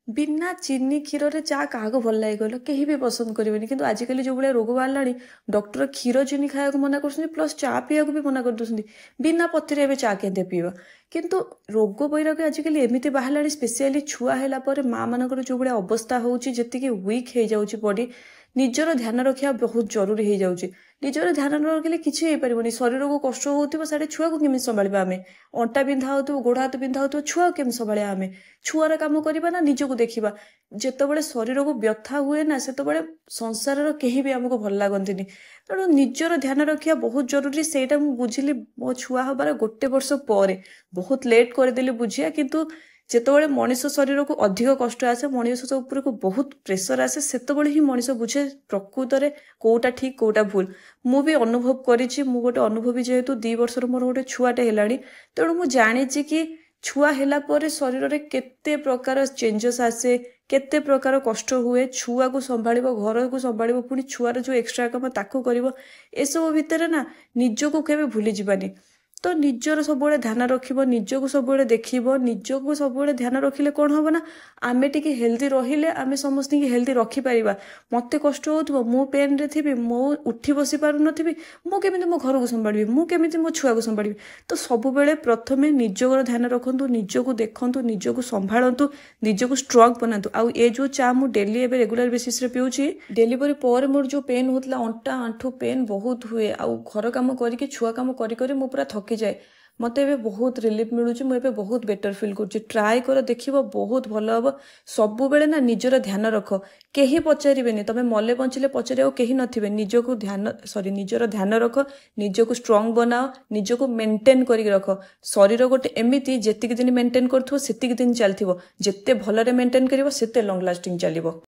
ବିନା ଚିନି କ୍ଷୀରରେ ଚା କାହାକୁ ଭଲ ଲାଗେ କହିଲ? କେହି ବି ପସନ୍ଦ କରିବେନି। କିନ୍ତୁ ଆଜିକାଲି ଯେଉଁ ଭଳିଆ ରୋଗ ବାହାରିଲାଣି, ଡକ୍ଟର କ୍ଷୀର ଚିନି ଖାଇବାକୁ ମନା କରୁଛନ୍ତି, ପ୍ଲସ୍ ଚା ପିଇବାକୁ ବି ମନା କରିଦେଉଛନ୍ତି। ବିନା ପତିରେ ଏବେ ଚା କେମିତି ପିଇବା? କିନ୍ତୁ ରୋଗ ବୈରାଗ୍ୟ ଆଜିକାଲି ଏମିତି ବାହାରିଲାଣି, ସ୍ପେସିଆଲି ଛୁଆ ହେଲା ପରେ ମା ମାନଙ୍କର ଯେଉଁ ଭଳିଆ ଅବସ୍ଥା ହେଉଛି, ଯେତିକି ୱିକ୍ ହେଇଯାଉଛି ବଡି, ନିଜର ଧ୍ୟାନ ରଖିବା ବହୁତ ଜରୁରୀ ହେଇଯାଉଛି। ନିଜର ଧ୍ୟାନ ନ ରଖିଲେ କିଛି ହେଇପାରିବନି। ଶରୀରକୁ କଷ୍ଟ ହେଉଥିବ, ସାଡ଼େ ଛୁଆକୁ କେମିତି ସମ୍ଭାଳିବା ଆମେ? ଅଣ୍ଟା ବିନ୍ଧା ହେଉଥିବ, ଗୋଡ଼ ହାତ ବିନ୍ଧା ହେଉଥିବ, ଛୁଆକୁ କେମିତି ସମ୍ଭାଳିବା ଆମେ? ଛୁଆର କାମ କରିବା ନା ନିଜକୁ ଦେଖିବା? ଯେତେବେଳେ ଶରୀରକୁ ବ୍ୟଥା ହୁଏ ନା, ସେତେବେଳେ ସଂସାରର କେହି ବି ଆମକୁ ଭଲ ଲାଗନ୍ତିନି। ତେଣୁ ନିଜର ଧ୍ୟାନ ରଖିବା ବହୁତ ଜରୁରୀ। ସେଇଟା ମୁଁ ବୁଝିଲି ମୋ ଛୁଆ ହବାର ଗୋଟେ ବର୍ଷ ପରେ। ବହୁତ ଲେଟ୍ କରିଦେଲି ବୁଝିବା। କିନ୍ତୁ ଯେତେବେଳେ ମଣିଷ ଶରୀରକୁ ଅଧିକ କଷ୍ଟ ଆସେ, ମଣିଷ ଉପରକୁ ବହୁତ ପ୍ରେସର ଆସେ, ସେତେବେଳେ ହିଁ ମଣିଷ ବୁଝେ ପ୍ରକୃତରେ କୋଉଟା ଠିକ୍, କୋଉଟା ଭୁଲ। ମୁଁ ବି ଅନୁଭବ କରିଛି। ମୁଁ ଗୋଟେ ଅନୁଭବୀ, ଯେହେତୁ 2 ବର୍ଷର ମୋର ଗୋଟେ ଛୁଆଟେ ହେଲାଣି। ତେଣୁ ମୁଁ ଜାଣିଛି କି ଛୁଆ ହେଲା ପରେ ଶରୀରରେ କେତେ ପ୍ରକାର ଚେଞ୍ଜେସ୍ ଆସେ, କେତେ ପ୍ରକାର କଷ୍ଟ ହୁଏ। ଛୁଆକୁ ସମ୍ଭାଳିବ, ଘରକୁ ସମ୍ଭାଳିବ, ପୁଣି ଛୁଆର ଯେଉଁ ଏକ୍ସଟ୍ରା କାମ ତାକୁ କରିବ, ଏସବୁ ଭିତରେ ନା ନିଜକୁ କେବେ ଭୁଲିଯିବାନି। ତ ନିଜର ସବୁବେଳେ ଧ୍ୟାନ ରଖିବ, ନିଜକୁ ସବୁବେଳେ ଦେଖିବ। ନିଜକୁ ସବୁବେଳେ ଧ୍ୟାନ ରଖିଲେ କ'ଣ ହବ ନା, ଆମେ ଟିକେ ହେଲ୍ଦି ରହିଲେ ଆମେ ସମସ୍ତଙ୍କୁ ହେଲ୍ଦି ରଖିପାରିବା। ମୋତେ କଷ୍ଟ ହେଉଥିବ, ମୁଁ ପେନ୍ରେ ଥିବି, ମୁଁ ଉଠି ବସି ପାରୁନଥିବି, ମୁଁ କେମିତି ମୋ ଘରକୁ ସମ୍ଭାଳିବି? ମୁଁ କେମିତି ମୋ ଛୁଆକୁ ସମ୍ଭାଳିବି? ତ ସବୁବେଳେ ପ୍ରଥମେ ନିଜର ଧ୍ୟାନ ରଖନ୍ତୁ, ନିଜକୁ ଦେଖନ୍ତୁ, ନିଜକୁ ସମ୍ଭାଳନ୍ତୁ, ନିଜକୁ ଷ୍ଟ୍ରଙ୍ଗ ବନାନ୍ତୁ। ଆଉ ଏ ଯେଉଁ ଚା ମୁଁ ଡେଲି ଏବେ ରେଗୁଲାର ବେସିସ୍ରେ ପିଉଛି, ଡେଲିଭରି ପରେ ମୋର ଯେଉଁ ପେନ୍ ହେଉଥିଲା, ଅଣ୍ଟା ଆଣ୍ଠୁ ପେନ୍ ବହୁତ ହୁଏ, ଆଉ ଘର କାମ କରିକି ଛୁଆ କାମ କରି କରି ମୁଁ ପୁରା ଥକି ଯାଏ, ମୋତେ ଏବେ ବହୁତ ରିଲିଫ୍ ମିଳୁଛି। ମୁଁ ଏବେ ବହୁତ ବେଟର ଫିଲ୍ କରୁଛି। ଟ୍ରାଏ କର, ଦେଖିବ ବହୁତ ଭଲ ହେବ। ସବୁବେଳେ ନା ନିଜର ଧ୍ୟାନ ରଖ। କେହି ପଚାରିବେନି, ତମେ ମଲେ ବଞ୍ଚିଲେ ପଚାରିବାକୁ କେହି ନଥିବେ। ନିଜକୁ ଧ୍ୟାନ, ସରି, ନିଜର ଧ୍ୟାନ ରଖ, ନିଜକୁ ଷ୍ଟ୍ରଙ୍ଗ ବନାଅ, ନିଜକୁ ମେଣ୍ଟେନ୍ କରିକି ରଖ। ଶରୀର ଗୋଟେ ଏମିତି, ଯେତିକି ଦିନ ମେଣ୍ଟେନ୍ କରୁଥିବ ସେତିକି ଦିନ ଚାଲିଥିବ। ଯେତେ ଭଲରେ ମେଣ୍ଟେନ୍ କରିବ, ସେତେ ଲଙ୍ଗ ଲାଷ୍ଟିଂ ଚାଲିବ।